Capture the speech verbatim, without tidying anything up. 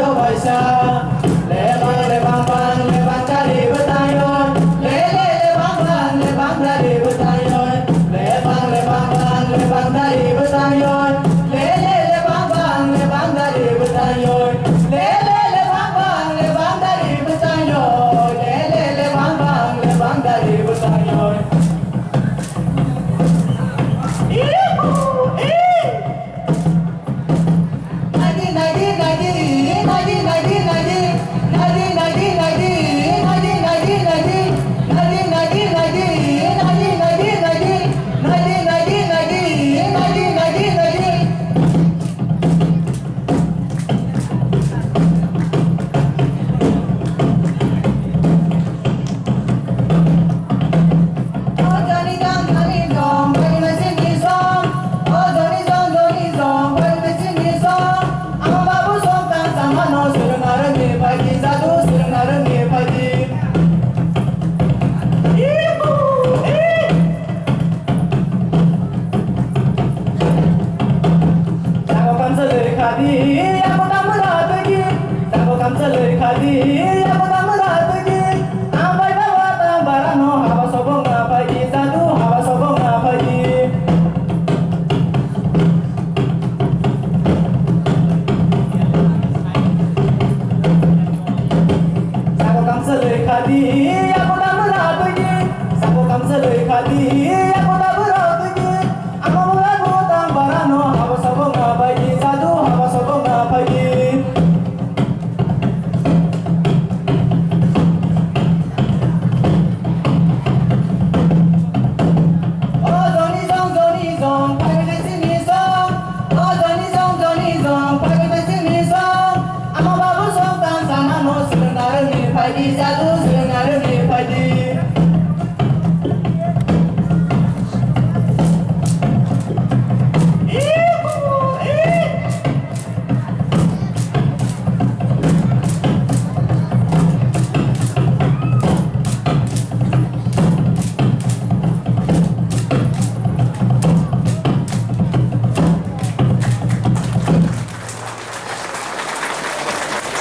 Waisa, lebang lebang bang lebang dari bwtangyo, le le lebang bang lebang dari bwtangyo, lebang lebang bang lebang dari bwtangyo, le le lebang bang lebang dari bwtangyo, le le lebang bang lebang dari bwtangyo, le le lebang bang lebang dari bwtangyo. Ihu, ih. Sabo kamsa lei khadi, abo tamura tegi. Sabo kamsa lei khadi, abo tamura tegi. Ambai baba tang barano haba sobong na phaidi, jadu haba sobong na phaidi. Sabo kamsa lei khadi, abo tamura tegi. Sabo kamsa lei khadi, abo tamura tegi. Amo mula botang barano haba sobong na phaidi, jadu haba sobong na phaidi. O joni jong, joni jong, phaidi sini jong. O joni jong, joni jong, phaidi sini jong. Amo babu song tang sana no sini narani phaidi, jadu